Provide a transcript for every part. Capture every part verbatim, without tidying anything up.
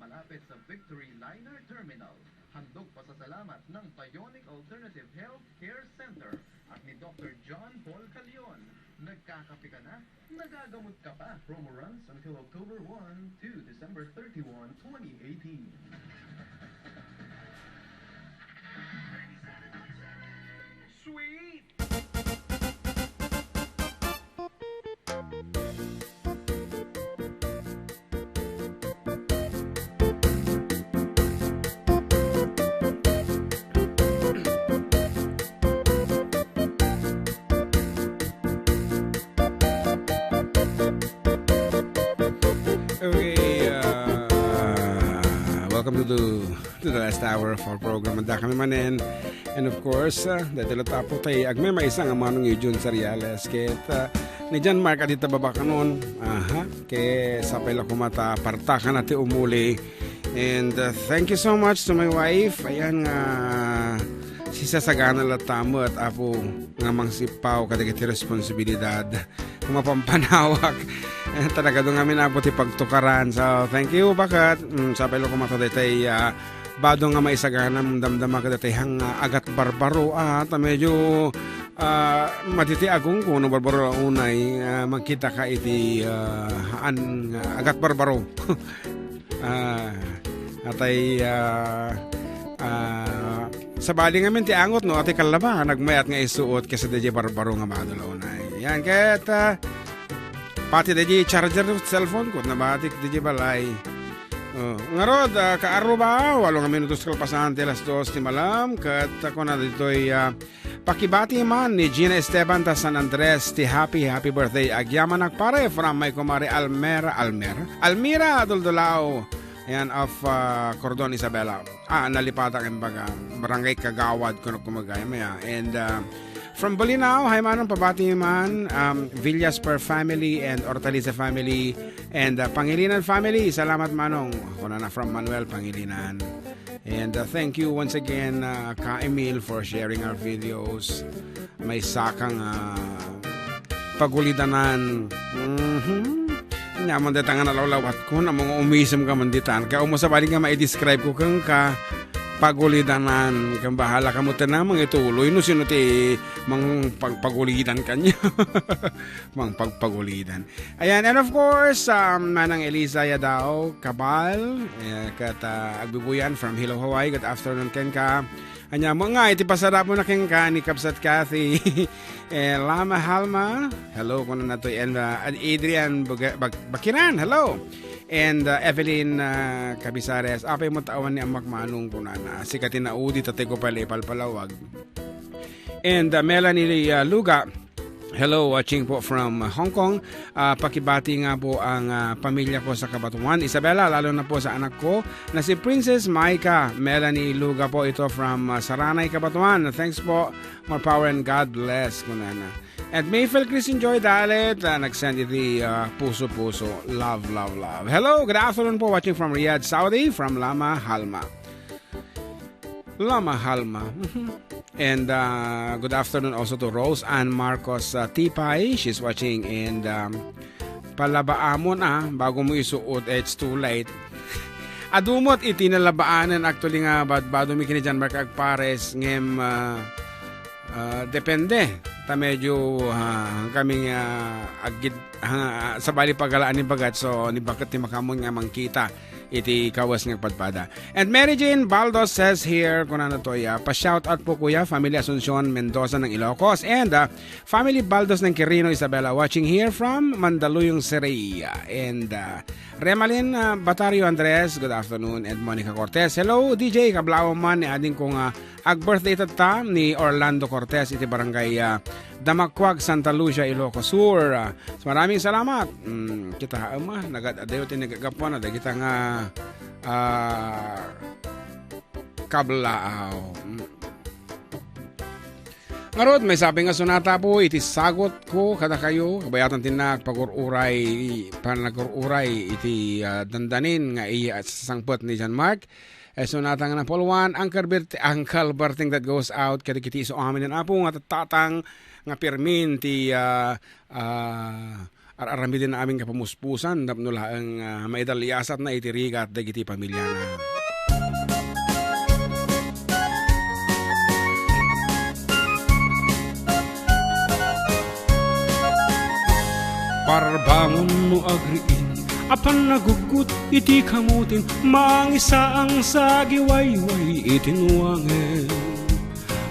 Malapit sa Victory Liner Terminal. Handog pasasalamat ng Bionic Alternative Health Care Center at ni Doctor John Paul Calion. Nagkakape ka na? Nagagamot ka pa? Promo runs until October one to December thirty-one, twenty eighteen. Sweet! Okay, uh, welcome to the, to the last hour of our program. Adda kami manen. And of course, uh, dati la tapo tay agmay maysa nga manong ni Jun Sariales. Ket, uh, ni John Mark a dita babakanon. Aha. Ket sapay la koma ta partakan ti umuli. And, uh, thank you so much to my wife. Ayan nga, sisasagana latta met, Apo, nga mangsippaw kadagiti responsibilidad. Nga mapanpanawak. Eh, talaga, doon nga amin, Apo, ti pagtukaran. So, thank you, baket. Mm, sapay la koma ta daytay, ah, bado nga maisagana, damdama kadagitay nga agat barbaro, ah, ta medyo, ah, maditi agongko no barbaro la unay, ah, magkita ka iti, ah, haan nga agat barbaro. Ah, atay, ah, ah, sabali ngamin ti angot, no? Atay kallaba, nagmayat nga isuot kesa DJ Barbaro nga bado la unay. Yan, ket, ah, pati DJ charger cellphone ko, nabatik DJ balay. Oh, ngarud, ah, kaarruba, walo nga minutos kalpasan ti alas dos ti malam, ket kuna ditoy, ah, Pakibati man ni Gina Esteban ta San Andres ti happy, happy birthday. Agyamanak pare from my kumare Almer, Almer? Almira Duldulao. Ayan, of, uh, Cordon Isabela. Ah, nalipatak, imbaga. Barangay Kagawad, kuno kumagay maya. And, uh, from Bolinao, hi manong, pabati man, um, Villas per family and Hortaliza family and, uh, Pangilinan family. Salamat manong. Ako na na from Manuel Pangilinan. And, uh, thank you once again, uh, Ka Emil, for sharing our videos. Maysa ka nga pagulidanan. Mhm. Nyaman deta nga nalawlawat ko, na mga umisem ka man ditan. Kaya umusabali nga ma-describe ko kang ka pagulidanan. Kang bahala ka mo tanang mga ituloy. No sino ti mang pagpagulidan kanya. Mang pagpagulidan. Ayan, and of course, um, Manang Eliza Yadao Cabal, eh, ket, ah, agbubuyan from Hilo, Hawaii. Good afternoon kenka. Ania mo nga, iti pasarap mo na kenka ni Kabsat Kathy. Eh, Lama Halma, hello, kuno na to, and, uh, Adrian Buga-, Bag-, Bakiran, hello. And, uh, Evelyn, uh, Cabizares, apay mo tawan ni Amak Manong kunana. Sika ti naudi, tatay ko pala ipalpalawag. And, uh, Melanie, uh, Luga, hello, watching po from, uh, Hong Kong. Ah, pakibati nga po ang, ah, pamilya ko sa Cabatuan, Isabela, lalo na po sa anak ko na si Princess Micah. Melanie Luga po ito from, ah, Saranay, Cabatuan. Thanks po. More power and God bless, kunana. And Mayfield Christian Joy Dalit, ah, nag-send iti, ah, puso-puso. Love, love, love. Hello, good afternoon po. Watching from Riyadh, Saudi, from Lama Halma. Lama Halma. Mhm. And, uh, good afternoon also to Rose Ann Marcos, uh, Tipay. She's watching and, um, palabaamon, ah, bago mo isuot, eh, it's too late. Adu met iti nalabaanan actually nga bad-, bado mi kini John Mark agpares ngem, uh, uh, depende. Ta medyo, uh, kami nga agid, uh, sabali pagalaan ni bagat, so ni bagat ti makamon nga mangkita iti kawes nga agpadpada. And Mary Jane Baldos says here, kunana to, ya, pa-shout out po, kuya, family Asuncion Mendoza ng Ilocos, and, ah, family Baldos ng Quirino, Isabela, watching here from Mandaluyong, Siraya. And, ah, Remalin, ah, Batario Andres, good afternoon, and Monica Cortez, hello, D J, kablawan man ni ading kong, ah, ag-birthday tatta ni Orlando Cortez iti barangay, ah, Damakuag, Santa Lucia, Ilocos Sur. Ah, so, maraming salamat. Mm, kita, ama, nagad-, adayo ti nagagapuan, ada kita nga, ah, kablaaw. Mm. Ngarud, maysa pay nga sonata po iti sagut ko kadakayo, kabayatan ti nagpagur-uray, panagur-uray iti, ah, dandanin nga iya sasangpet ni John Mark. Eh, sonata nga number one, Uncle Bert-, Uncle Berting that goes out kadagiti isu amin, Apo, nga tattatang nga pirmin ti, ah, ah, Ar-aramiden amin nga pamuspusan tapno laeng, ah, maidaliasatna iti rigat dagiti pamiliana. Parbangon no agriing a pannaguggut iti kamutin, mangisaang sagiwayway iti nuangen.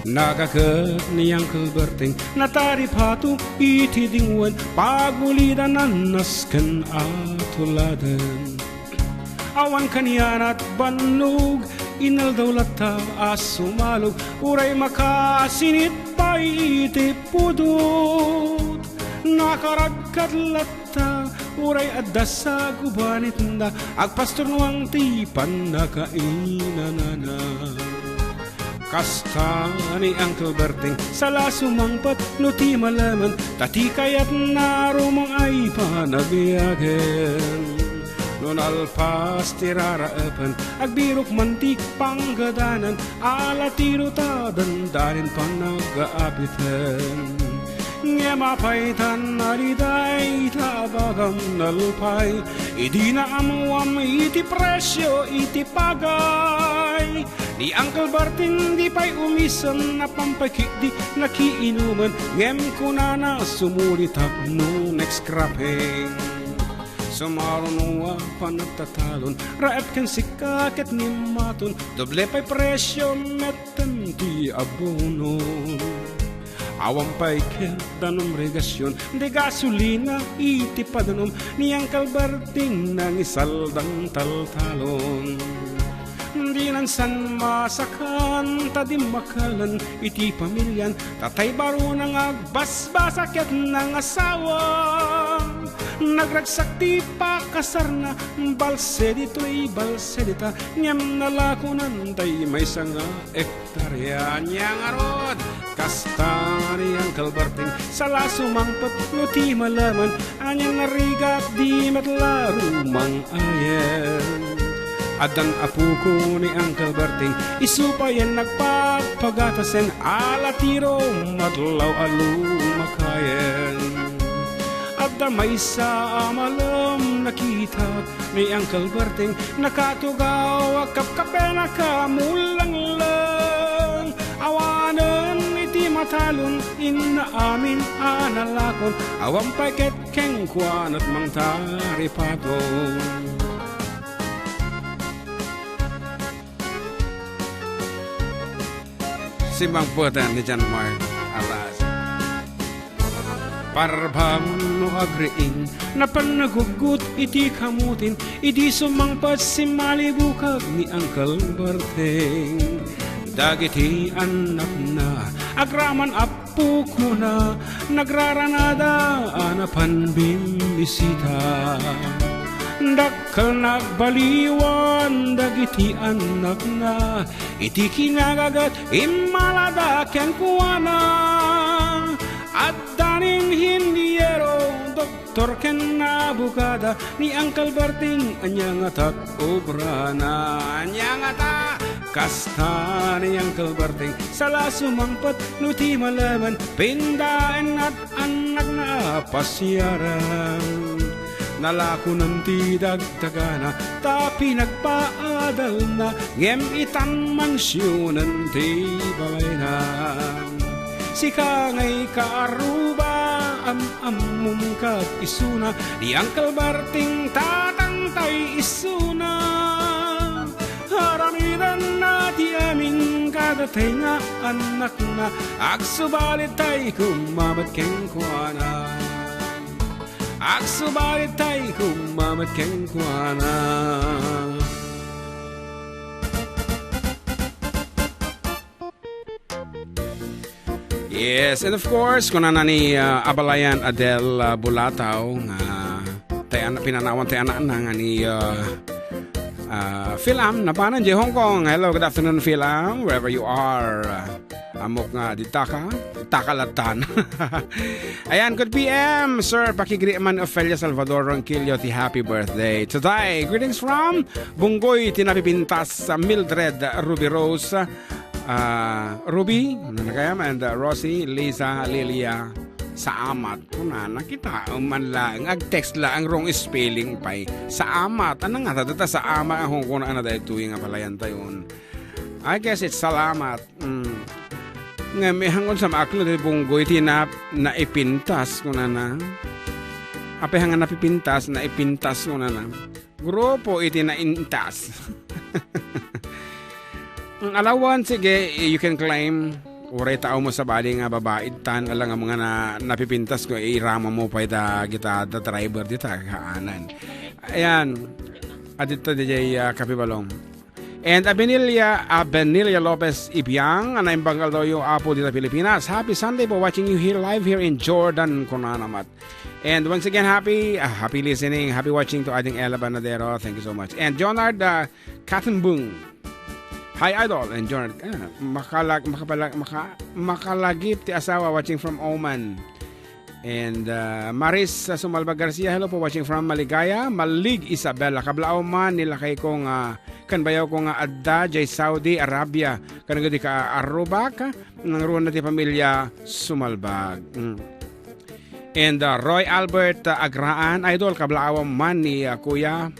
Nagaket ni Uncle Berting, nataripato iti dingwen, pagulidan a nasken a tuladen. Awan kanianat bannog, inaldaw latta a sumalog, uray makasinit pay iti pudot. Nakaradkad latta, uray adda sagubanitda, agpasturnuang ti pannakainanana. Kasta ni Uncle Berting, sala sumangpet no ti malemen, ta ti kayatna rumang ay panagbiagen. No nalpas ti raraepen, agbirok man ti panggadanan, ala tiro ta dandanin panagaapiten. Ngem apay tan naliday ta abagam nalpay, idi naammoam iti presio iti pagay. Ni Uncle Berting di pay umisen a pampaikitdi nakiinumen, ngem kunana sumuli tapno next cropping. Sumaruno a panagtatalon, raep ken sika ket ngimmaton, doble pay presio metten ti abono. Awan pay ket danum regasion, di gasolina iti padanom, ni Uncle Berting nangisaldan taltalon. Dinan san masakan ta dimmakelen iti pamilian, tatay baruna nga agbasbasa ket nangasawa. Nagragsak ti pakasarna, balse ditoy, balse dita, ngem nalakonan tay maysa nga hektarya. Ania ngarud, kasta ni Uncle Berting, sala sumangpet no ti malemen, ania nga rigat di met la rumang-ayen. Addan apoko ni Uncle Berting, isu payen nagpagpagatasen, ala tiro madlaw a lumakayen. Adda maysa a malem nakitak ni Uncle Berting, nakatugaw a kapkapena ka mulengleng. Awanen iti matalon, inna amin a nalakon, awan pay ket kenkuana ti mangtaripato. Simmangpet ni John Mark Alas. Parbangon no agriing, napannaguggut iti kamutin, idi sumangpet simmalibukag ni Uncle Berting. Dagiti annakna, agraman a pukona, nagraranada a napan bimmisita. Dakkel nagbaliwan dagiti annakna, iti kinagaget, immalada kenkuana. Adda ni inhiniero, doktor ken abogada, ni Uncle Berting, ania ngata ti obrana? Ania ngata? Kasta ni Uncle Berting, sala sumangpet no ti malemen, pindaenna ti annakna a pasiaren. Nalakonan ti dagdagana, ta pinagpaadalna, ngem itan mansionen ti babayna. Sika ngay kaaruba, am-ammom ket isuna, ni Uncle Berting tatangtay isuna. Aramidenna ti amin kadatay nga annakna, agsubalit tay koma met kenkuana. Agsubalit tay koma met kenkuana. Yes, and of course, kunana ni, ah, Abalayan Adel, ah, Bulataw nga tay an-, pinanawan tay anakna nga ni, ah, ah, Phil Am, napanan di Hong Kong. Hello, good afternoon, Phil Am, wherever you are. Ammok nga ditaka, ditaka lattan. Ayan, good P M, sir, pakigreet man Ofelia Salvador Ronquillo ti happy birthday today. Greetings from Bunggoy, ti napipintas, Mildred, Ruby Rose, ah, Ruby, ano na kaya, and, ah, Rosie, Lisa, Lilia, Saamat, kunana, kitaem man laeng, ag-text laeng, wrong spelling pay. Saamat, ania ngata dayta saamat a kunkunana daytoy nga palayantayon? I guess it's salamat. Mm. Ngem, eh, hangon sa maaklo ti bunggoy ti na-, naipintas, kunana. Apay nga napipintas, naipintas, kunana. Grupo iti naintas. Mm, alawan, sige, you can claim. Uray tao mo sabali nga babae, tan alang nga mga na-, napipintas ko, irama mo pay da kita, da driver dita, kaanan. Ayan. Adita di jay, ah, Kapibalong. And Abenelia, Abenelia Lopez Ibiang, naimbag nga aldawyo, Apo, dita Pilipinas. Happy Sunday po, watching you here live here in Jordan, kunana met. And once again, happy, ah, happy listening, happy watching to Ading Ella Banadero. Thank you so much. And Jonard, ah, Kattenbung. Hi, Idol. And Jonard, ah, makalag-, makapalag-, maka-, makalagip ti asawa watching from Oman. And, ah, Maris, ah, Sumalba Garcia, hello po, watching from Maligaya, Malig, Isabela. Kablaaw man ni lakayko nga, ken bayawko nga adda jay Saudi Arabia. Ken dagiti kaarrubak, nangruna ti pamilya Sumalbag. Mm. And, uh, Roy Albert, uh, Agraan, Idol, kablaawan man ni, uh, Kuya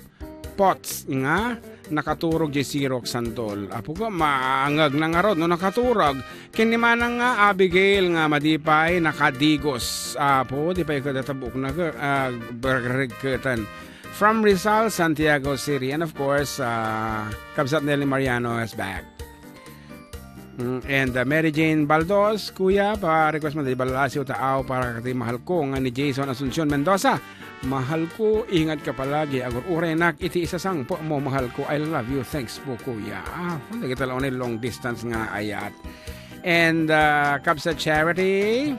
Pots nga nakaturog jay Sirok Santol. Apo ko, maangag na ngarud no nakaturog. Ken ni Manang nga Abigail nga madi pay nakadigos. Apo, di pay kada tabukna ke, ah, berregketan. From Rizal, Santiago City. And of course, uh, Kabsat Nelly Mariano is back. Mm, and, uh, Mary Jane Baldos, Kuya, pa-request man, di balasiw taaw para kati mahal ko nga ni Jason Asuncion Mendoza. Mahal ko, ingat ka palagi. Agur-uray nak iti isasangpo mo, mahal ko. I love you. Thanks po, Kuya. Ah, kita lang long distance nga ayat. And, uh, Kabsa Charity,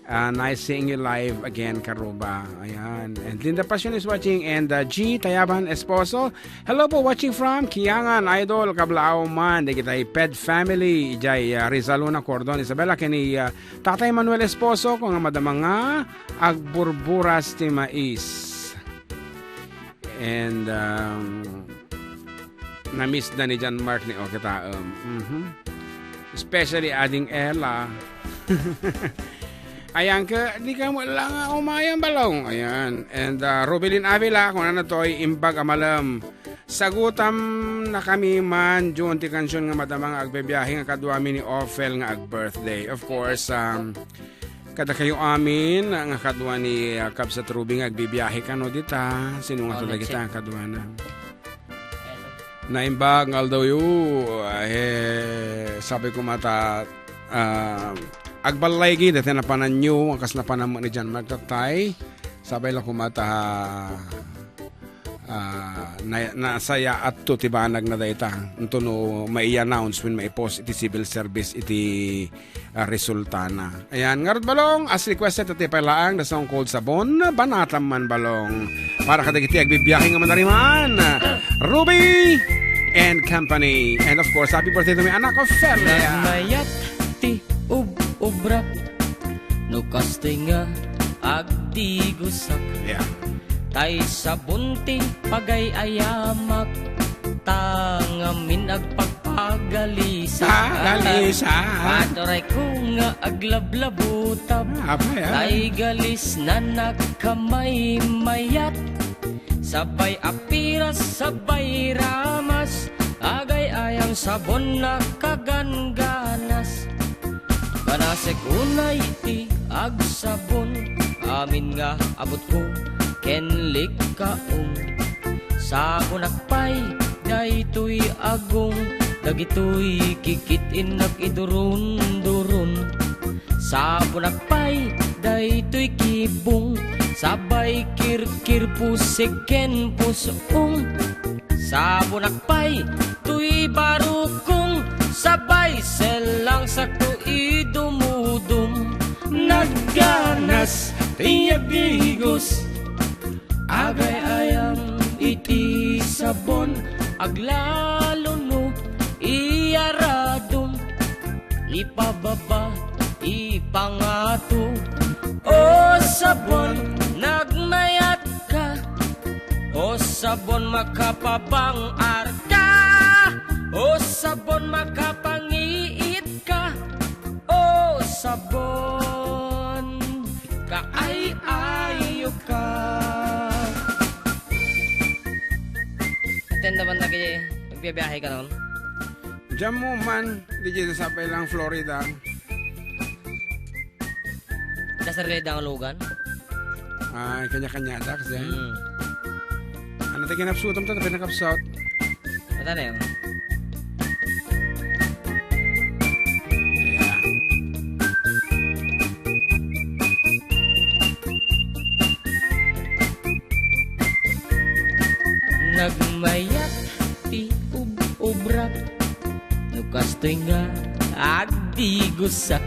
uh, nice seeing you live again, Karuba. Ayan. And Linda Passion is watching. And, uh, G Tayaban Esposo, hello po, watching from Kiangan, Idol, kablaaw man, dagiti Ped family, idiay, ah, Rizaluna, Cordon, Isabela, ken ni, ah, Tatay Manuel Esposo, kung nga madama nga agburburas ti mais. And, um, na-miss da ni John Mark ni Okitaem. Mhm. Especially Ading Ella. Ayan ka, di ka mo lang nga umayang balong. Ayan. And, uh, Rubilin Avila, kung ano to, ay imbag a malem. Sagutam na kami man, June, ti kansion nga madama nga agbibiahe nga kaduami ni Ophel nga ag-birthday. Of course, um, kada kayo amin nga kadua ni, uh, Kabsat Ruby nga agbibiahe kano dita. Sino nga Oh, talaga next ta kadua na? Naimbag nga aldaw yu, eh, sabi ko mata, ah, agballaygi, dati napananyo, akas napanam ni John Mark Tatay. Sabay lang kumata, ah, na, nasaya at to ti banag na dayta. Nto no mai-announce when maipost iti civil service iti ah, resultana. Ayan, ngarud balong, as requested, ti pay laeng, the song called Sabon, banatam man balong. Para kadagiti agbibiyahe nga manariman, Ruby and Company. And of course, happy birthday to my anak, Ofelia. Nagmayat ti ub-ubrak, no kastoy nga agdigosak. Yeah. Tay sabon ti pagay-ayamak, ta ngamin agpagpagalisak. Ah, galisak. Paturay ko nga aglablabutab. Ah, apay, ah. Tay galis na nagkamaymayat. Sabay apiras, sabay ramas. Agay-ayam sabon nakagangganas. Kanasek unay ti agsabon, amin nga abutko ken likkaon. Sabonak pay daytoy agong, dagitoy kikit-innak idurun-durun. Sabonak pay daytoy kibong, sabay kirkir pusik ken pus-ong. Sabonak pay toy barukong, sabay sellang sakto idumudum. Nagganas ti agdigos, agay-ayam iti sabon, aglalo no iyaradum. Ipababa, ipangato. O sabon, nagmayat ka. O sabon, makapabang-ar ka. O sabon, makapangiit ka. O sabon, Naman na kay, magbiyabiyahe ka nun? Diyan mo man, di dyan sa Pailang, Florida. Dasarili da nga lugan? Ah, kanya-kanya da kasi. Mm. Ano tayo kinapsutan to? Pinakapsut. Ano na yun? Yeah. Nagmayat ti ub-, ubrak, no kastoy nga agdigosak,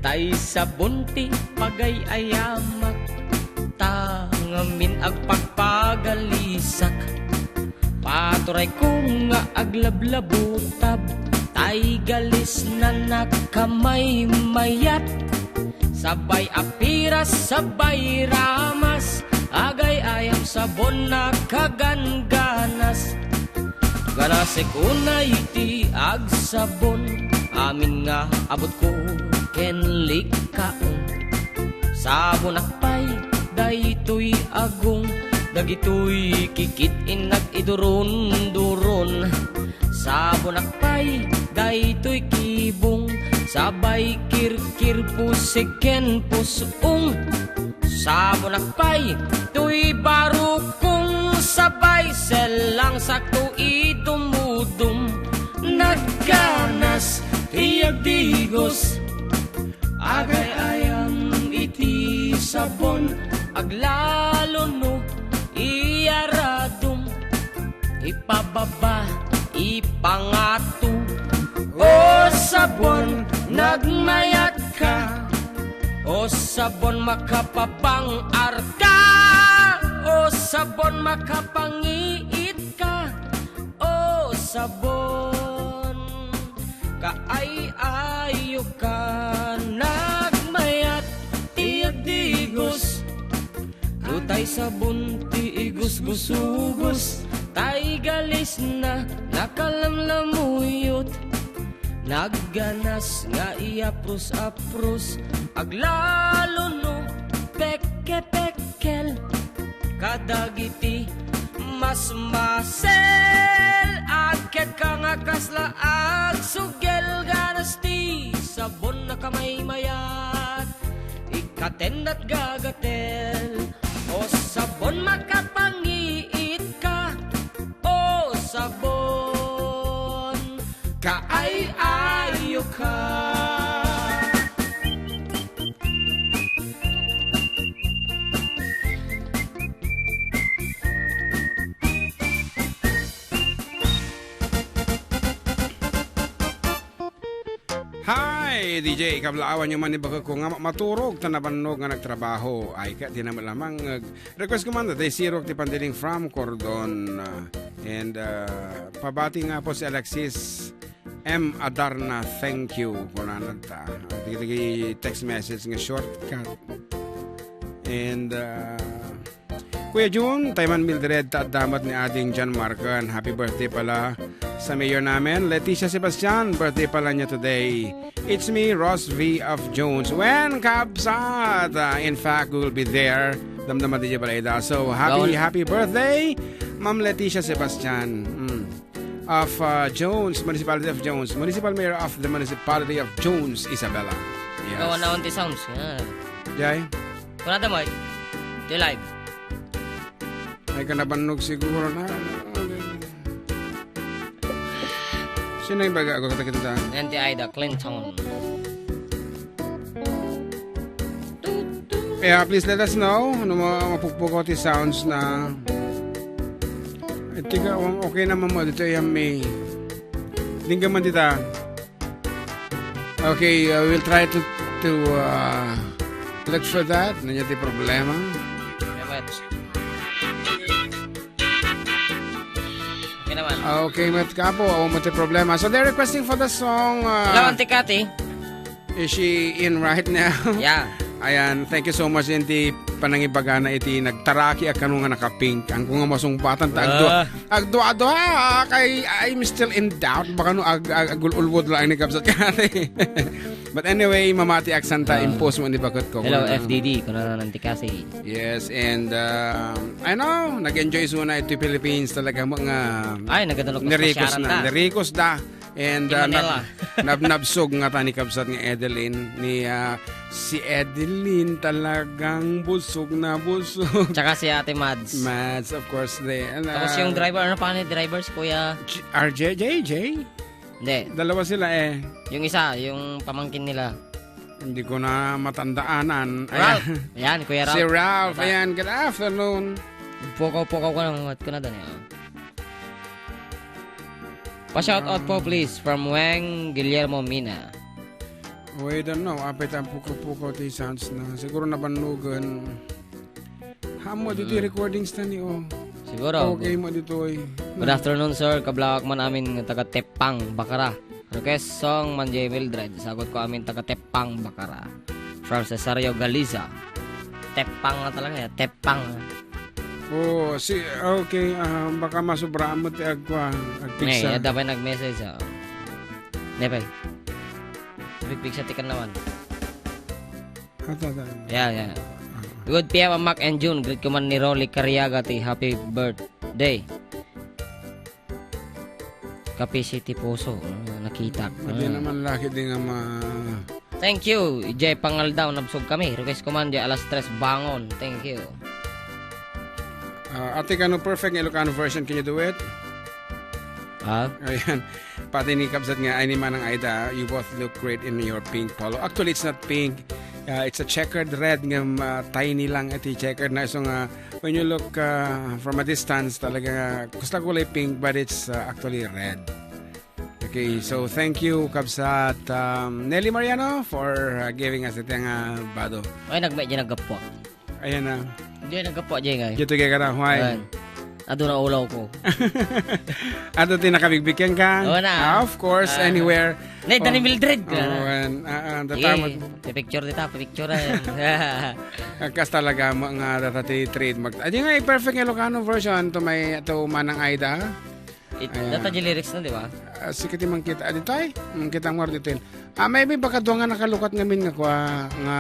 tay sabon ti pagay-ayamak, ta ngamin agpagpagalisak. Paturayko nga aglablabutab, tay galisna nakamaymayat. Sabay apiras, sabay ramas, agay-ayam sabon nakagangganas. Ganasek unay ti agsabon, amin nga abutko ken likkaon. Sabonak pay daytoy agong, dagitoy kikit-innak iduron-duron. Sabonak pay daytoy kibong, sabay kirkir pusik ken pus-ong. Sabonak pay toy barukong, sabay sellang sakto idumudum. Nagganas ti agdigos, agay-ayam iti sabon, aglalo no iyaradum. Ipababa, ipangato. O sabon, nagmayat ka. O sabon, makapabang-ar ka. O sabon, makapangiit ka. O sabon, kaay-ayo ka. Nagmayat ti agdigos. Tay sabon ti igusgusugos, tay galisna nakalamlamuyot. Nagganas nga iyaprus-aprus, aglalo no pekke-pekkel. Kadagiti masmasel, agket ka nga kasla agsugel, ganas ti sabon nakamaymayat. Ikatennat gagatel, o sabon, makapangiit ka. O sabon, kaay-ayo ka. Hi, D J, kablaawan yo man ni bakekko nga ma-, maturog ta nabannog nga nagtrabaho. Ay, ka, di naman lamang, uh, request ko man, tay sirok ti pandiling from Cordon, uh, and, uh, pabati nga po si Alexis M Adarna, thank you, kunana ta. Digi-digi text message nga shortcut. And, uh, Kuya Jun, tay man Mildred, ta adda met ni Ading John Marcon. Happy birthday pala sa mayor namin, Leticia Sebastian. Birthday pala niya today. It's me, Ross V of Jones. When, kabsat? Uh, in fact, we will be there. Damdama di balay da. So, happy, Gaon. Happy birthday, Ma'am Leticia Sebastian. Mm. Of, uh, Jones, Municipality of Jones. Municipal Mayor of the Municipality of Jones, Isabela. Yes. Gawan na ti sounds. Yeah. Jay? Kunada mo, eh. Di live. Ay, kanabannog siguro na. Sino yung baga ako katakita? Nanti Ida Clinton. Yeah, please let us know no ma-, mapukpukaw ti sounds na. Ay, tiga, um, okay naman mo dito yung may linggaman dita. Okay, uh, we'll try to, to, uh, look for that. Nanya ti problema? Salamat. Okay naman. Okay, met kapo, awan mo ti problema. So they're requesting for the song, uh, Hello, Auntie Cathy. Is she in right now? Yeah. Ayan, thank you so much din ti panangibagana iti nagtaraki a kano nga naka-pink. Ang ko nga masungpatan ta agdua. Ah. Agdua-dua, kay I'm still in doubt. Baka no ag-, ag-, agul-ulwod lang ni kabsat ka ate. But anyway, mamati ak santa, Ah. impose mo ni bakit ko. Hello, Kung F D D, kuno na nanti kasi. Yes, and, um, I know, nag-enjoy suna iti Philippines talaga mga Ay, nagdadalok nirikos pasyaran na, ta. nirikos da. And, Ti uh, Manila. nab-, nabnabsog nga ta ni kabsat nga Edeline, ni, uh, si Edeline talagang busog na busog. Tsaka si Ate Mads. Mads, of course, the, and, Tapos uh, yung driver, ano pa ni driver? Si Kuya J-, R J, J J? Hindi. Dalawa sila eh. Yung isa, yung pamangkin nila. Hindi ko na matandaanan. Ralph. Ayan. Ayan, Kuya Ralph. Si Ralph, Bata. Ayan, good afternoon. Pukaw-pukaw ko lang, what ko na doon, eh. Pa-shoutout po, please, from Weng Guillermo Mina. We don't know. Apay ta pukaw-pukaw ti sounds na. Siguro nabannugan. Hamo ditoy Mm. recordings na ni, oh. Siguro. Okay mo ditoy. Good afternoon, sir. Kablawak man amin nga taga Tepang, Bacara. Request song, Manjay Mildred. Sagot ko amin taga Tepang, Bacara. From Cesario Galiza. Tepang na talaga, eh. Tepang. Oh, si, okay, ah, baka masobraan mo ti agkwa, agpigsa. May, ada pa nag-message, oh. Hindi pa. Pigpigsa ti kan naman. Ata, ata. Yeah, yeah. Ah. Good P M, Mac and June. Greet ko man ni Rolly Cariaga ti happy birthday. Kape City Puso, ah, nakita. Madi Mm. naman laki din nga ma- Thank you, J Pangaldaw, nabsog kami. Request ko man, J alas tres, bangon. Thank you. Ah, ate, kano perfect nga Ilocano version, can you do it? Ah? Ayan. Pati ni Kabsat nga, ay ni Manang Aida, "You both look great in your pink polo." Actually, it's not pink. Uh, it's a checkered red nga, uh, tiny lang iti checkered na iso nga when you look, uh, from a distance, talaga, gusto ko like pink, but it's, uh, actually red. Okay, so thank you, Kabsat, um, Nelly Mariano, for, uh, giving us iti nga bado. Ay, nagmedyo naggapo. Ayan na. Hindi, naggapo, Jay, ngay. Dito kay Karahuay. Ayan. Adu na ulaw ko. Adu ti nakabigbigan ka? Oo na. Ah, of course, Ah. anywhere. Nay, Dani Oh. Mildred. Oh, Ah. and, ah, ah, the Sige, time of picture dita, picture, eh. Kas talaga mo nga data ti trademark. Adi nga, perfect Ilocano version to my, to Manang Aida. It, Ayan. Data di lyrics na, di ba? Ah, sige, ti mangkita. Adi tayo? Mm, kita mo dito. Ah, maybe baka duwa nga nakalukat ngamin nga kwa, nga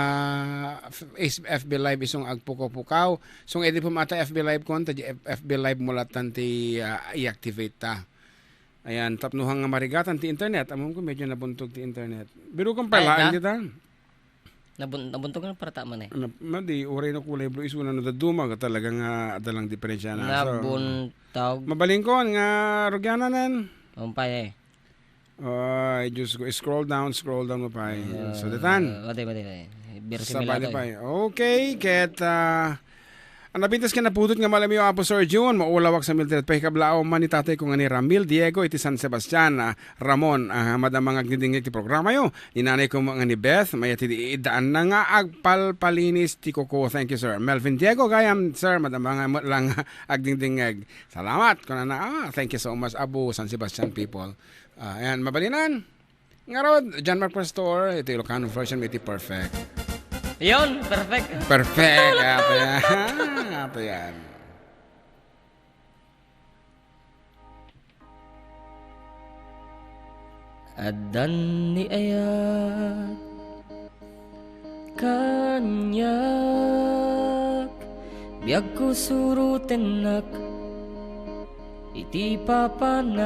F-, F B Live isong agpukaw-pukaw. So, nga idi pumata F B Live kon, ta di F-, F B Live mo latan ti, ah, i-activate ta. Ayan, tapno nga marigatan ti internet. Amom ko medyo nabuntog ti internet. Biro kong Ay, palain na? kita. Nabun-, nabuntog na para ta man eh. Ano, madi, uray na kulay blue, isuna no daduma, talaga nga adalang diferensya na. So, Nabuntog. Mabalingkon nga rugyana nen. Umpay eh. Ay, Diyos ko, scroll down, scroll down mo pa eh. Ah, So, datan. Wadi, wadi, wadi. Biro Sa similar bali to pa eh. eh. Okay, ket, ah, ang nabintas ka na pudot nga malamiw, Apo Sir June, maulawak sa Mildred, pahikablaaw man ni tatay ko nga ni Ramil Diego iti San Sebastian, ah, Ramon, ah, madama nga agdingdingngeg ti programa yo. Ni nanay ko nga ni Beth, mayat idi idaan na nga agpalpalinis ti kuko. Thank you, sir. Melvin Diego, gayam, sir, madama nga met lang agdingdingngeg. Salamat, kunana, ah, thank you so much, Abu, San Sebastian people. Ah, ayan, mabalinan. Ngarud, John Mark Pastor, iti Ilocano version, iti perfect. Yun, perfect. Perfect, ato yan. Ato yan. Addan ni ayat kaniak, biagko surotennak iti papanak,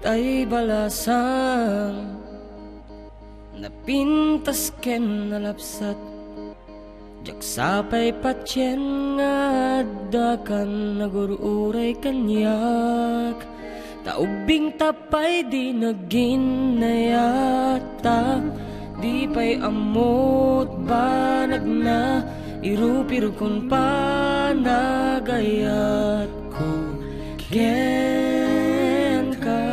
tay balasang napintas ken nalapsat. Diak sapay patien nga adda kan nagur-uray kaniak, ta ubbing ta pay di nagin nayat, ta di pay ammot banagna, irupirkon panagayatko kenka.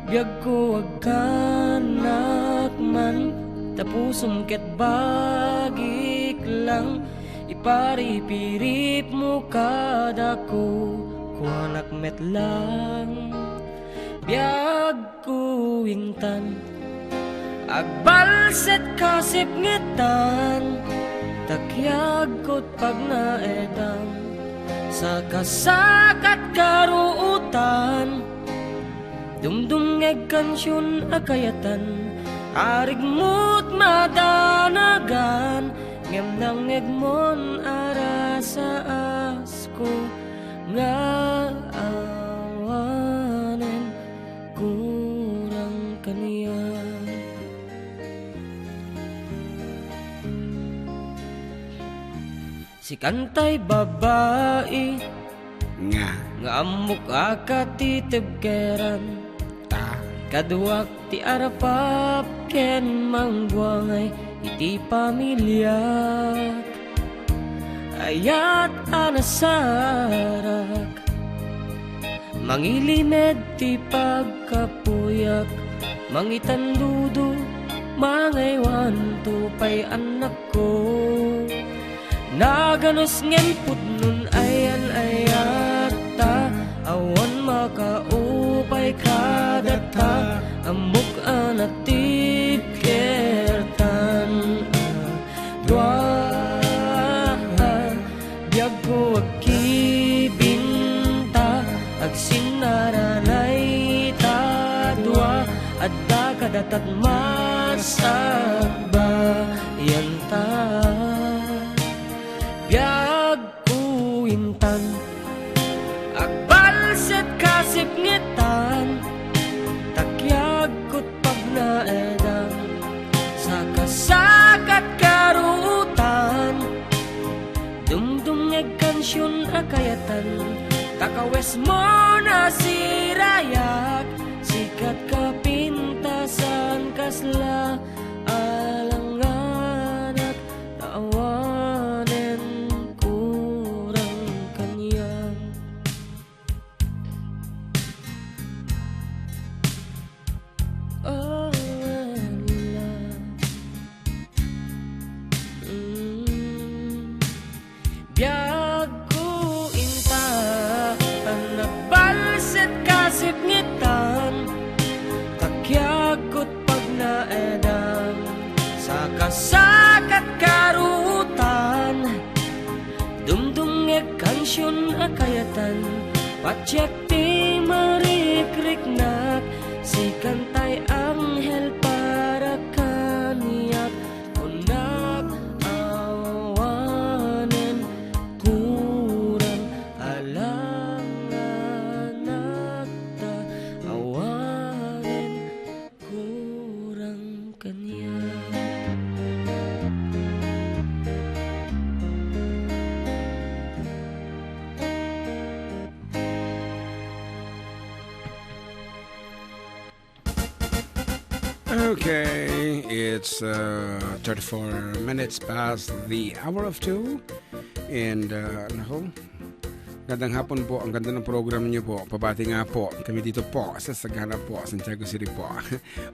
Biagko, agkanak man, ta pusom ket bagik lang, iparipiripmo kadako, kuanak met lang. Biagko, intan, Agbalset kasipngetan, takyag ket pagnaedam, sakasakat karuotan, dumdumngeg kansion a kayatan, arigmot madanagan, ngem nangngegmon a rasaasko nga awanen kurang kaniak. Sikan tay babai nga, nga ammok a katitibkeran, ta kaduak ti arapap ken mangbuangay iti pamiliak. Ayat a nasarak, mangilimed ti pagkapuyak, mangitandudo, mangaywanto pay annakko. Naganus ngem pudnon ayan-ayatta, awan makaupay kadata, ammok a natibkertan a dua. Biagko agkibinta, agsinnaranay ta dua, adda kadatat masagbayanta. Biagko intan, agbalset kasipngetan, takyag ket pagnaedam, sakasakat karuotan, dumdumngeg kansion a kayatan, ta kawesmo nasirayak, sikat kapintasan kasla alanganak, ta awanen kurang kaniak. Oh, well, love. Mm. Biagko inta, a nagbalset kasipngetan, takyag ket pagnaedam, sakasakat karuotan, dumdumngeg kansion a kayatan, patiek ti marikriknak, sikan tay anghel para kaniak, kunak awanen kurang alanganak ta awanen kurang kaniak. Okay, it's uh, thirty-four minutes past the hour of two. And, uh, nako, gandang hapon po. Ang ganda ng program niyo po. Pabati nga po kami dito po sa Sagana po, Santiago City po.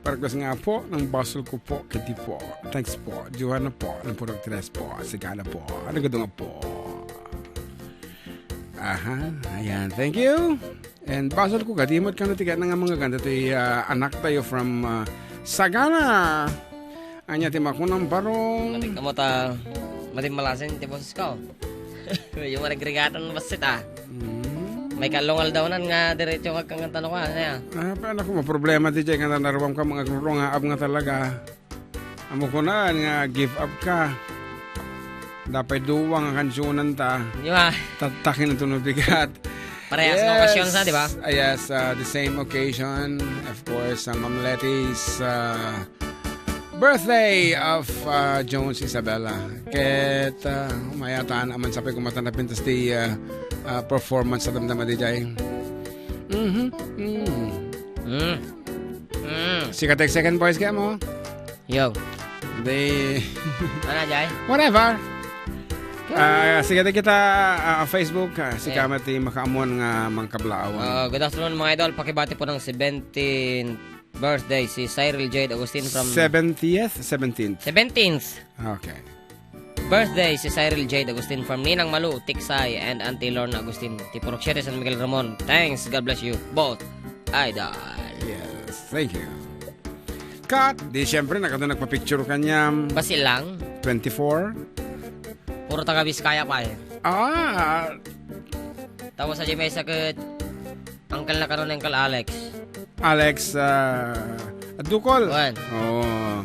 Para plus nga po, ng basol ko po, kadi po. Thanks po. Joanna po, ng Purok Tres po. Sagana po. Ano gado nga po? Aha, ayan. Thank you. And basol ko, kadimot ka na ti nga mga ganda ti, ah, anak tayo from, ah, Sagana. Anya ti makunang barong. Mati ka mo ta, mati malasin ti boses ko. Medyo marigrigaton bassit, ah. Mm. May kalungal daw nan nga diretso kag kangkanta no ka, ano ya? Ah, pa, naku, maproblema ti jay nga nanaruam ka mga agrurong nga ab nga talaga. Amo ko na nga give up ka. Dapat duwa nga kansionan ta. Di ba? Tatakin ang tunubigat. Parehas nga okasyon sa, di ba? Ah, yes, ah, the same occasion. Of course, ah, Ma'am Letty's, ah, birthday of, ah, Jones Isabella. Ket, ah, mayatan, aman sapay kumatan na pintas ti, ah, ah, performance sa damdama di jay. Mhm. Mm. Mm. Mm. Sikat ti second voice kaya mo? Yo. Di. Ano, jay? Whatever. Ah, sige, di kita, ah, Facebook, ah, si Eh. Kama ti makaamuan nga mangkablaawan. Ah, good afternoon, mga idol. Pakibati po ng seventeenth birthday si Cyril Jade Agustin from seventieth? Seventeenth. Seventeenth. Okay. Birthday si Cyril Jade Agustin from Ninang Malu, Tiksay, and Auntie Lorna Agustin, ti Purok Siete, San Miguel Ramon. Thanks. God bless you both. Idol. Yes. Thank you. Kat, di siyempre, nakada nagpa-picture kaniam. Basi lang. Twenty-four. Puro taga Biskaya pa eh. Ah, Tapos sa Jimesa ket, uncle na karon, Uncle Alex. Alex, ah, Dukol. Wan. Oo.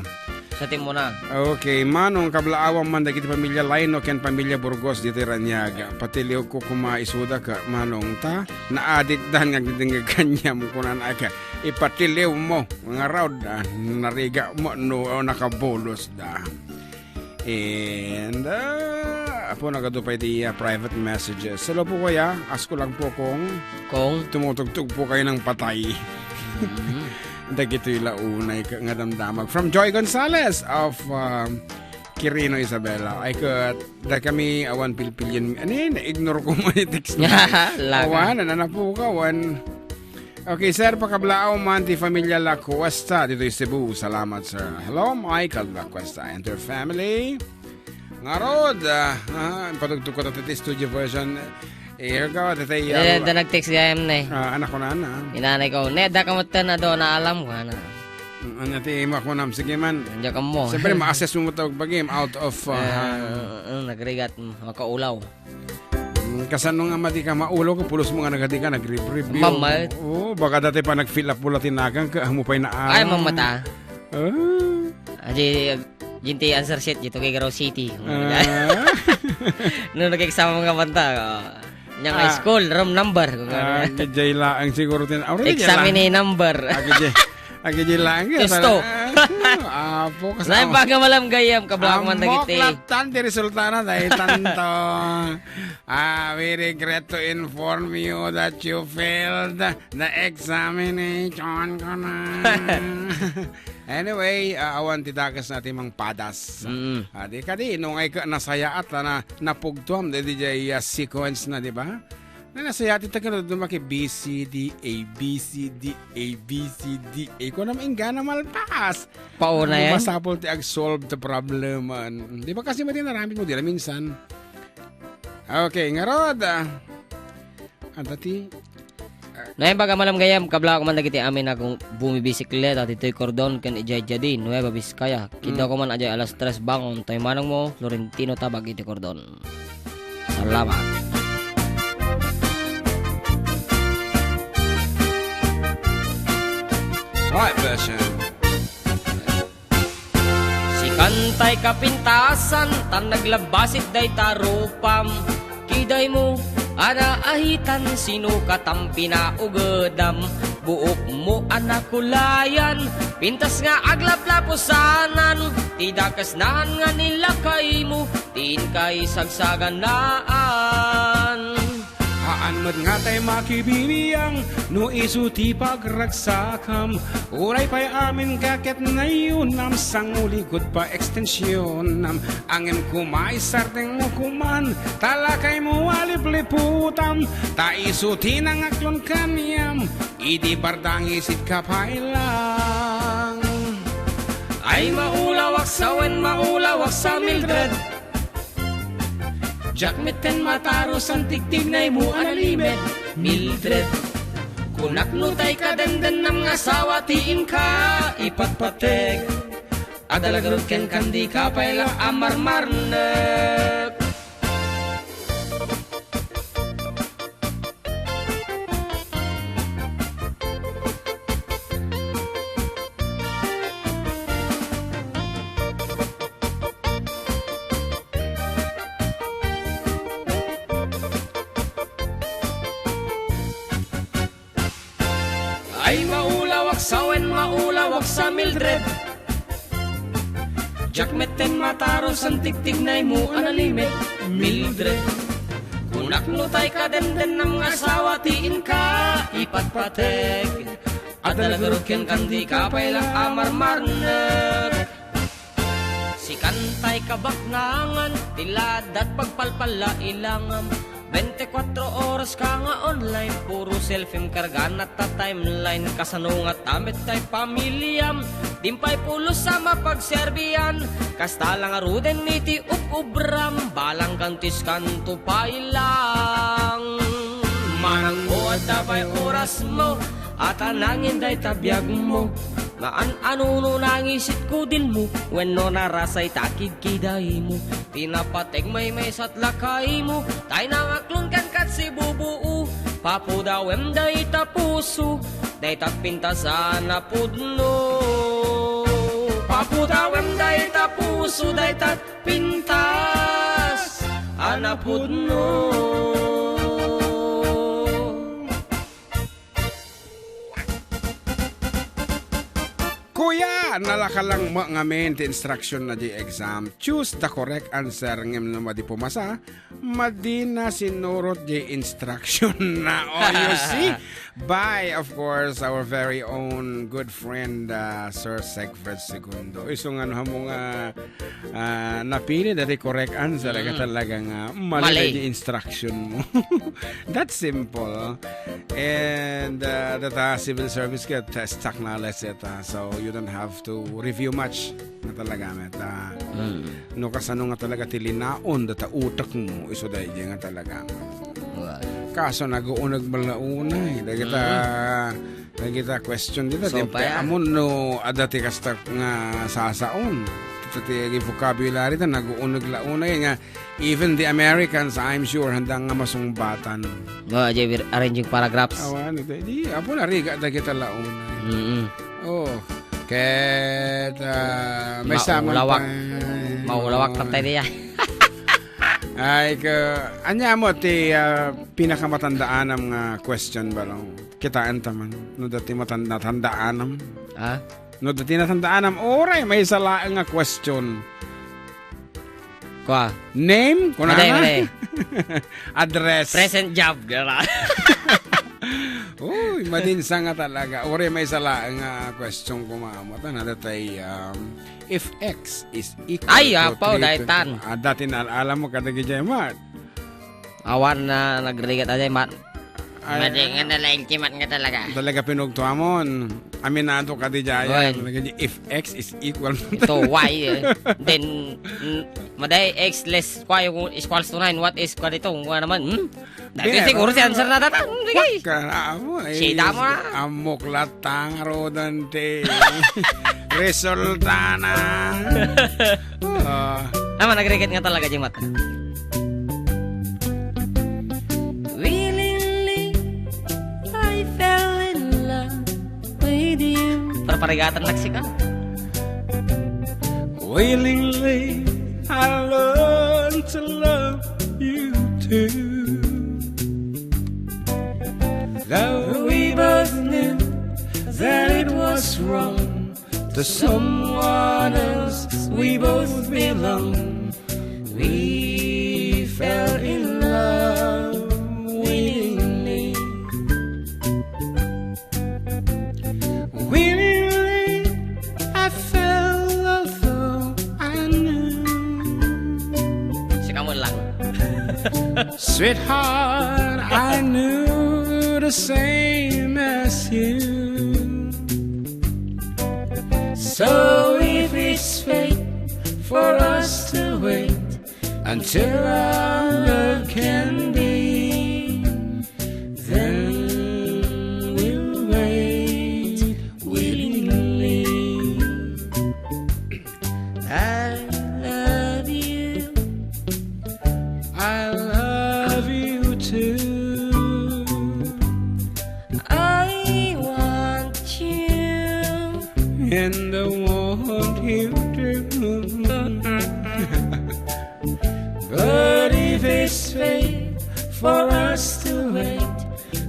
Sa Timuna. Okay, Manong, kablaawam man dagiti pamilya Laino ken pamilya Burgos ditoy Raniaga. Patiliwko koma isuda ka, Manong, ta naadikdan nga agdingdingeg kaniam, kunana ka, ipatiliwmo. Ngarud, ah, narigamo no nakabulos da. And, ah, apo, nagadu pay ti, ah, private messages. Hello po, kuya. Asko lang po kung Kung? tumutugtog po kayo ng patay. Mm. Dagitoy la unay ka-, nga damdamag. From Joy Gonzalez of, um, Quirino, Isabela. Ay, ket, da kami awan pilpilyen. Ano yun? Na-ignore ko man yung text mo. Laga. Awan, ano na po ka? Awan. Okay, sir, pakablaaw man ti familia La Cuesta ditoy Cebu. Salamat, sir. Hello, Michael La Cuesta and her family. Ngarud, ah, ah, patugtog ko ta ti studio version. Eh, ikaw, tatay, Eh, ah, da nag-text gayam na eh. Ah, anak ko na, na. Inanay ko, "Ne, da ka mo tan, ado, naalam ko, ana." Mm, ano ti imo ko nam? Sige man. Diyan ka mo. Siyempre, ma-assess mo ta bagim out of, ah, Eh, eh, nagrigat, mm, makaulaw. Mm, kasano nga madi ka maulaw ka, pulos mo nga nagadi ka, nag-review. Mamat. Oo, baka dati pa nag-fill up mo latin nagang ka, amo pa'y naa. Ay, mamata. Ah. Aji, jinti answer sheet, jito kay Garo City. Ah. No, nag-exam nga banta, oh. Nya nga Ah. school, room number. Ah, jay laang siguro tin-, ah, Examine number. Agi jay, agi jay laang. Gusto. Ah, apo, kas-, Nay, baga malam gayam, kablak man dagiti. Amok latan ti resulta na, dahil tanto. Ah, we regret to inform you that you failed the examination ko na. Anyway, ah, awan ti dakes na ti mangpadas. Mm. Ah, di kadi, nung ay ka nasayaat, ah, na, napugtuam, di, di jay, ah, sequence na, di ba? Na nasayaat, ita ka na dumaki B C D A, B C D A, B C D A. Kung naman inggana malpas. Pauna yan? Masapul ti ag-solve ti problem. Di ba kasi madi naramid mo, di na minsan. Okay, ngarud, ah. Anta ti? Nay, baga malam gayam, kabla ko man dagiti amin akong bumibisikleta, ditoy Cordon, ken ijay Jadi, Nueva Vizcaya. Kidda Mm. ko man ajay alas tres bangon, toy manong mo, Florentino Tabag iti Cordon. Salamat. Right, version. Sikantay kapintasan, tan naglabasit dayta rupam. Kidaymo a naahitan, sino katam pinaugedam? Buokmo a nakulayan, pintas nga aglaplapusanan, ti dakes naan nga nilakaymo, ti inka isagsaganaan. Haan met nga tay makibibiang no isu ti pagragsakam. Uray pay amin ka ket nayunam, sanguligud pa extensionam. Angem koma isardengmo koman, ta lakaymo a lipliputam, ta isu ti nangaklon kaniam, idi bardang isit ka pay lang. Ay, maulawak sa wen, maulawak sa Mildred. Diak metten matarusan tigtignaymo a nalimed, Mildred. Kunak no tay kadendennam nga asawa ti inka ipatpateg. Adda la garud kenka, dika pay la a marmarnek. Ay, maulawak sa wen, maulawak sa Mildred. Diak metten matarusan tigtignaymo a nalimed, Mildred. Kunak no tay kadendennam nga asawa ti inka ipatpateg. Adda la garud kenka, dika pay la a marmarnek. Sikantay kabaknangan, ti ladat pagpalpalla ilangam. Bente kuatro oras ka nga online, puro selfiem karga na ta timeline. Kasano nga tamet tay pamiliam, dimpay pulos a mapagserbian. Kasta la ngaruden iti ub-ubram, balang kantis kanto pay lang. Manang ko adda pay orasmo, ata nangin dayta biagmo. Naan-ano no nangisit kudilmo, wenno narasay ta kidkidaymo. Ti napateg maymaysat lakaymo, tay nangaklon ken kat sibubuo. Papudawem dayta puso, dayta pintas a napudno. Papudawem dayta puso, dayta pintas a napudno. Kuya, nalaka lang mo ngamin ti instruction na di exam. Choose the correct answer ngem no madi pumasa, madi na sinurot di instruction na. Oh, you see? By, of course, our very own good friend, uh, Sir Segfred Segundo. Isu nga no mo nga, uh, napili dati correct answer, mm, talaga nga mali, mali di instruction mo. That's simple. And, uh, that, uh, civil service ka, test technology ta. So, you don't have to review much. Nga talaga, met, ah, mm, no kasano nga talaga ti linaon data utek mo, isu daydi nga talaga. Wa. Kaso, naguuneg man la unay. Dagita, mm, dagita question dita, so, di pa ya. Amon no adda ti kasta nga sasaon. Ita ti vocabulary ta, naguuneg la unay nga even the Americans, I'm sure, handa nga masungbatan. No, ajay wir-, arranging paragraphs. Awan, di, di, apo, narigat dagita la unay. Mm-mm. Oh, ket, ah, may sama maulawak. Pa. Maulawak patay niya. Ay, ka, anya mo ti, ah, pinakamatandaanam nga question, balong? Kitaan ta man. No dati matanda-, tandaanam. Ah? No dati natandaanam, oray, may isa laeng nga question. Kwa? Name? Kuna na? Address. Present job, gara. Uy, madinsa nga talaga. Uri, may isa laeng nga question ko, mama. Tana, datay, um, if X is equal to three, apo, daytan. Ah, dati na, alam mo, kada gijay, Mart. Awan na nagrigat ajay, Mart. Ay, madi nga nalaing ti Mart nga talaga. Talaga pinugtuamon. Aminado ka di jaya. Oy. Talaga di, if X is equal to ito, Y, eh. Then, mm, maday X less Y equals to nine. What is kwa dito? Wala naman, hmm? Dati siguro si answer na data. Hmm, sige. Wag ka na, amo, eh. Sida mo na. Amok latang, rodante. Resulta na. Ah. Ama, nagrigat nga talaga, Jimat. Willingly, I fell in love with you. Parparigatan na sika. Willingly, I learned to love you too. Though we both knew that it was wrong to someone else, we both belong. We fell in love willingly. Willingly, I fell, although I knew. Sika mo lang. Sweetheart, I knew the same as you. So if it's fate for us to wait until our love can be, then we'll wait willingly. I love you. I love you too. I want you. And I want you too. But if it's fate for us to wait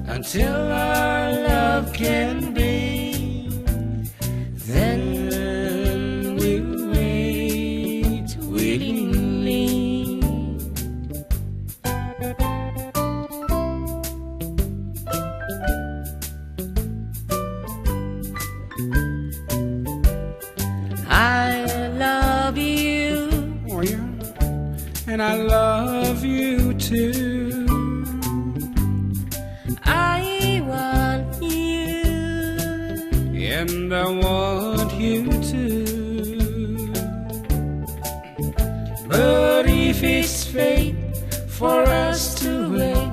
until our love can be, then we'll wait willingly. I love you. Oh, yeah. And I love you too. I want you. And I want you too. But if it's fate for us to wait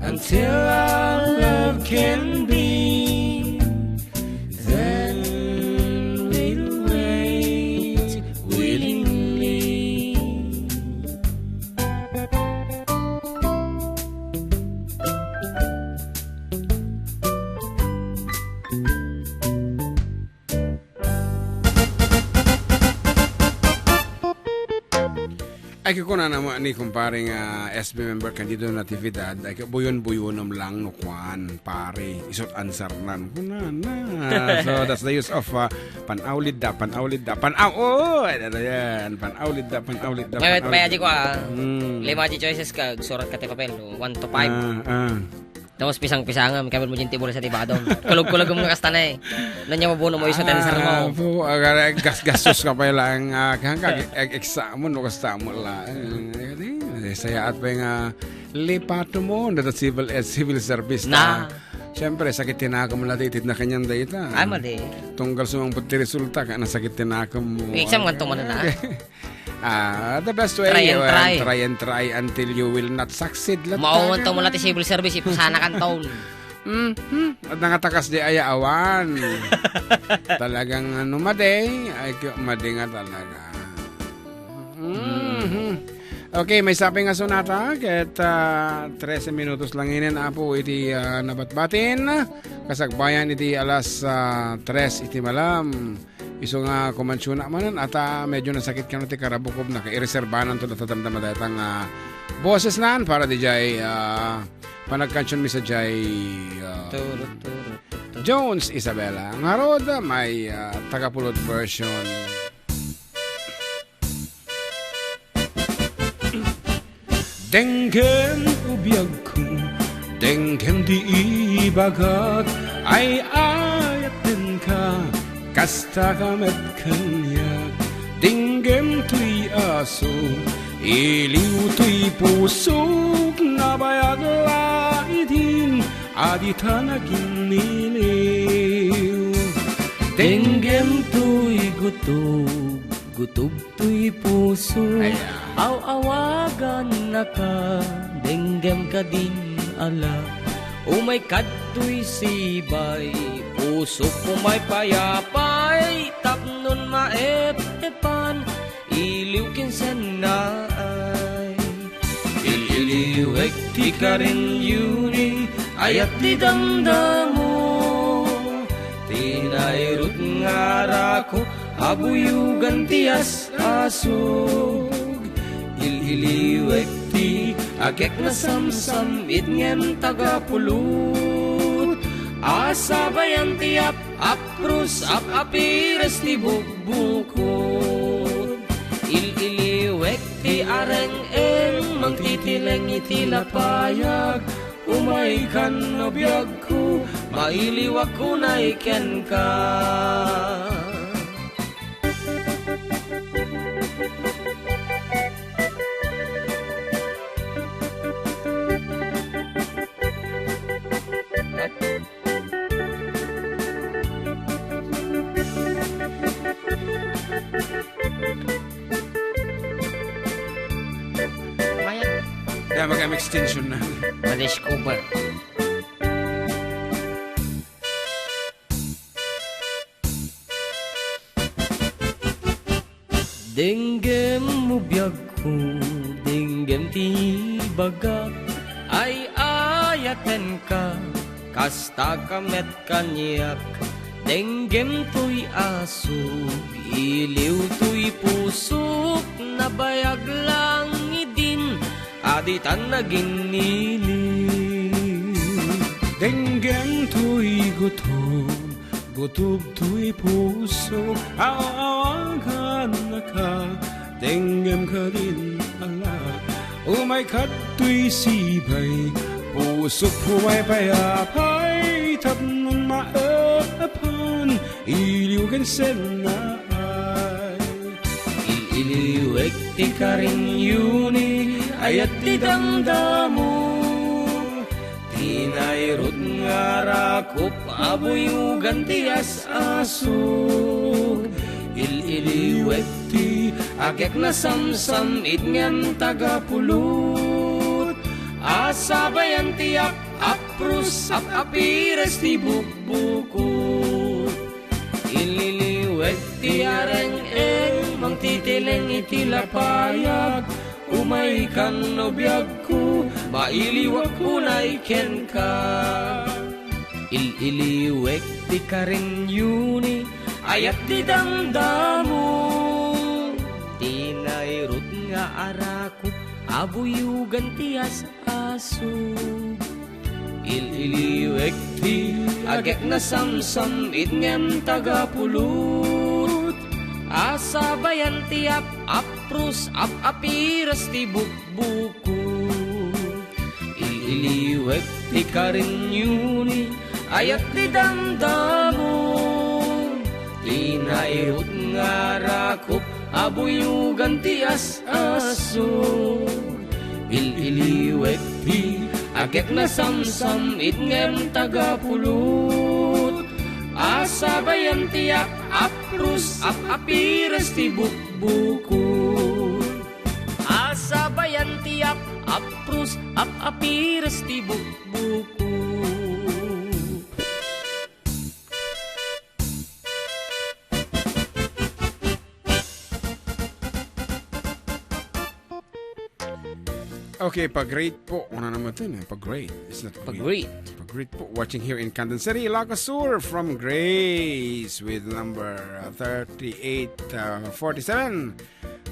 until our love can be, then Ay, kunana mo ni kumpare nga S B member Candido Natividad, ay, buyon-buyonem lang no kuan, pare. Isut ansarnan. Kunana. So, that's the use of, uh, panawlid da, panawlid da, panaw-, oh, ay, ano yan? Panawlid da, panawlid da, May, may panawlid aji ko, ah. Hmm. Lima di choices ka, surat ka ti papel, no? One to five. Ah, ah. Tapos pisang-pisangam, kami mo dyan ti bulsa ti badom. Kulog-kulogem nga kasta na eh. Nanya mabuno mo iso tensor mo. Ah, pu-, agara, gas-gastos ka pa lang, ah, kan ka, ag-, exam mo, no, kasta mo la. Eh, eh, sayaat pa nga, lipato mo, na civil, eh, civil service ta. Na. Siyempre, sakit tinakom la, titid na kanyan da ita. Ay, mali. Tunggal sumangpot ti resulta, ka na sakit tinakom mo. Exam nga tumanan na. Ah, the best way, Try and uh, try. try and try until you will not succeed. Lat-, Mauman talaga. to mula ti civil service, ipusana kan taon. Mhm. At nangatakas di aya awan. Talagang ano, madi, ay, ki-, madi nga talaga. Mhm. Okay, may sabi nga sonata, ket, ah, trese minutos lang inin, Apo, iti, ah, nabatbatin. Kasagbayan iti alas, ah, tres iti malam. Isu nga kumansiona manen, ata medyo nasakit kano ti karabukob na, kaireserbanan to, natatandama dayta nga boses nan para di jay, ah, panagkansion mi sa jay, ah, Turut, turut, turut. Jones Isabela. Ngarud, may, ah, tagapulot version. Denggem, o biagko, denggem ti ibagak, ay-ayatenka, kasta ka met kaniak. Denggem toy aso, iliw toy pusok, nabayag la idin, a ditan aginniliw. Denggem toy gutob, gutob toy puso, Ay, ah. aw-awagannaka, denggem kadin ala. Umay kadtoy sibay, pusok, umay payapay, tapnon maep-epan, iliw ken sennaay. Il-iliwek ti karenyoni, ayat ti damdamo, ti nairut nga arakop, a buyogan ti as-asog. Il-iliwek ti agek nasamsam-it ngem tagapulot. Asabayan ti ap-, apros, ap-apires ti bukbukot. Il-iliwek ti areng-eng, mangtitileng iti lapayag. Umaykan no biagko, mailiwak unay kenka. Mayat. Kaya mag-extension na. Ma-discover. Denggem mo biagko, denggem ti bagak, ay-ayatenka, kasta ka met kaniak. Denggem toy asog, iliw toy pusok, nabayag lang idin, a ditan naginniliw. Denggem toy gutom, gutob toy pusok, aw-awagannaka, denggem kadin ala. Umay kadtoy sibay, pusok, umay payapay, tapnon maep-epan, iliw ken sennaay. Il-iliwek ti karenyoni, ayat ti damdamo, ti nairut nga arakop, a buyogan ti as-asog. Il-iliwek ti agek nasamsam-it ngem tagapulot. Asabayan ti ap-, apros, ap-apires ti bukbukot. Ililiwek ti areng-eng, mangtitileng iti lapayag. Umaykan no biagko, mailiwak unay kenka. Il-iliwek ti karenyoni, ayat ti damdamo. Ti nairut nga ara a buyogan ti as-aso. Il-iliwek ti agek nasamsam-it ngem tagapulot. Asabayan ti ap-apros, ap-apiras ti bukbukot. Il-iliwek ti karinyo ni ayat ti damdamo. Ti nairut nga rakop a buyogan ti as-aso. Il-iliwek ti agek nasamsam-it ngem tagapulot. Asabayan ti ap-apros, ap-apiras ti bukbukot. Asabayan ti ap-apros, ap-apiras ti bukbukot. Okay, pa-greet po. Una naman ito, eh. Pa-greet. It's not great. Pa-greet. Pa-greet po. Watching here in Candon City, Ilocos Sur from Grace with number, uh, thirty-eight, uh, forty-seven.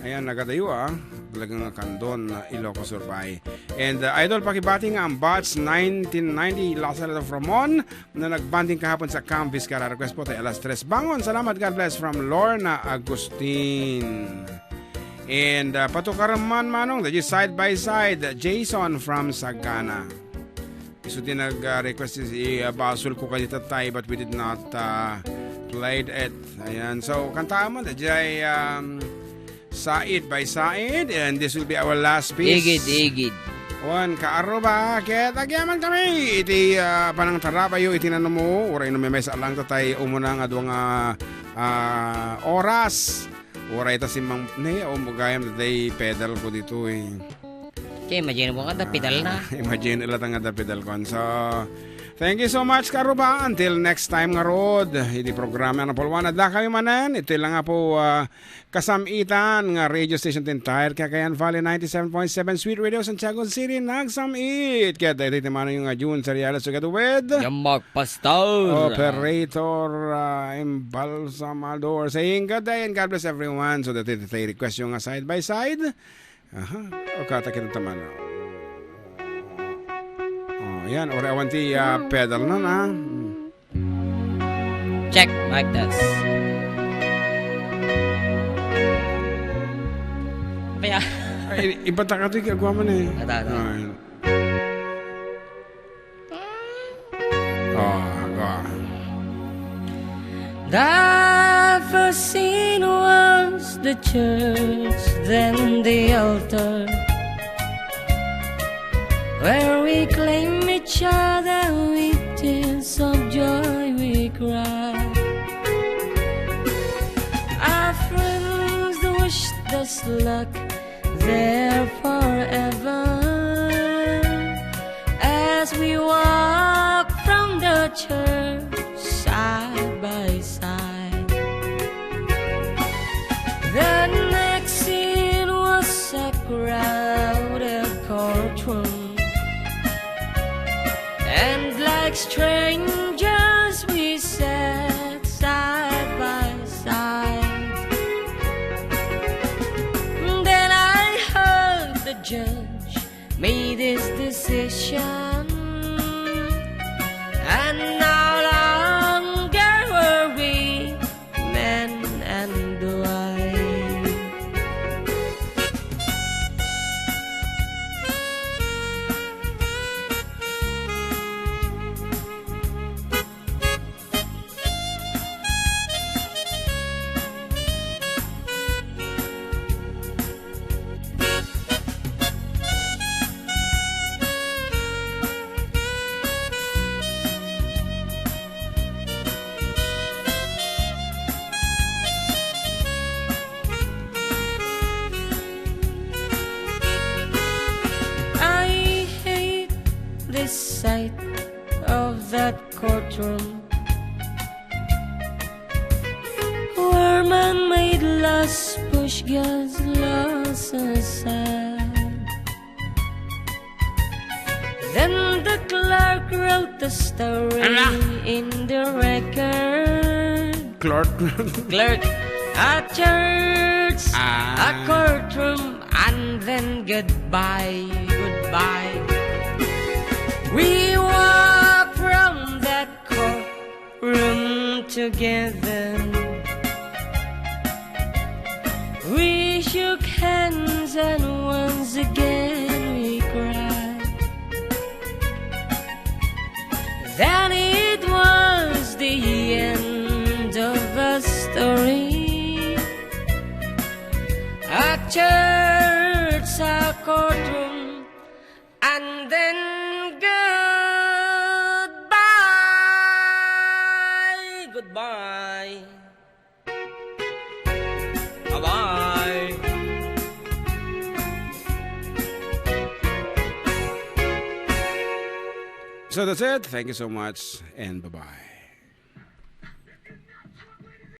Ayan, nagadayo, ah. Talagang Candon, uh, Ilocos Sur, bay. And, uh, Idol, pakibati nga ang batch nineteen ninety, Lazaro from Mon, na nagbanding kahapon sa Camp Vizcarra. Request po tayo alas tres. Bangon, salamat, God bless from Lorna Agustin. And, uh, patukaran man, Manong, dagiti Side by Side, Jason from Sagana. Isu ti nag, uh, request ti, uh, basol ko kadi tatay, but we did not, uh, played it. Ayan. So, kantaan mo, dagiti, um, Side by Side, and this will be our last piece. Igid, igid. Wen, kaarruba, ket agyaman kami iti, uh, panangtarabayo iti nanumo, uray no memes a lang tatay umuna nga dua nga, uh, oras. Uray ta simmang, ne, um, gayam tatay pedal ko ditoy. Kaya imagine mo nga, da pedal na. Ah, imagine ila nga da pedal kon. So, thank you so much, kaarruba. Until next time nga rod, iti programa na pulwan, adda kami manen. Ito lang nga po, ah, kasam-itan nga radio station ti entire Cagayan Valley, ninety-seven point seven Sweet Radio, Santiago City, nagsam-it. Kaya daytoy ti mano yung nga June Seriales together with Yang Mark Pastor. Operator, ah, Embalsamador. Saying good day and God bless everyone. So, daytoy ti request yung nga Side by Side. Aha. O, kata kita taman. Oh, yan. Ore awan ti, ah, pedal na na. Check, mic test. Kaya Ay, ibataka to, ikagwa man eh. Ata, ata. Ah, yan. Oh, go on. The first scene was the church, then the altar, where we claim each other with tears of joy we cry. Our friends wished us luck there forever as we walk from the church side by side. The next scene was a crowded courtroom, and like strangers we sat side by side. Then I heard the judge made his decision, and no longer were we man and wife. I hate this sight of that courtroom, where man-made laws push God's laws aside. Then the clerk wrote the story Ala! in the record. Clerk. Clerk. A church, Ah. a courtroom, and then Goodbye, goodbye. We walk from that courtroom together. We shook hands and once again we cried. Then it was the end of the story. A church, a courtroom, and then goodbye. Goodbye. Bye-bye. So that's it. Thank you so much and bye-bye.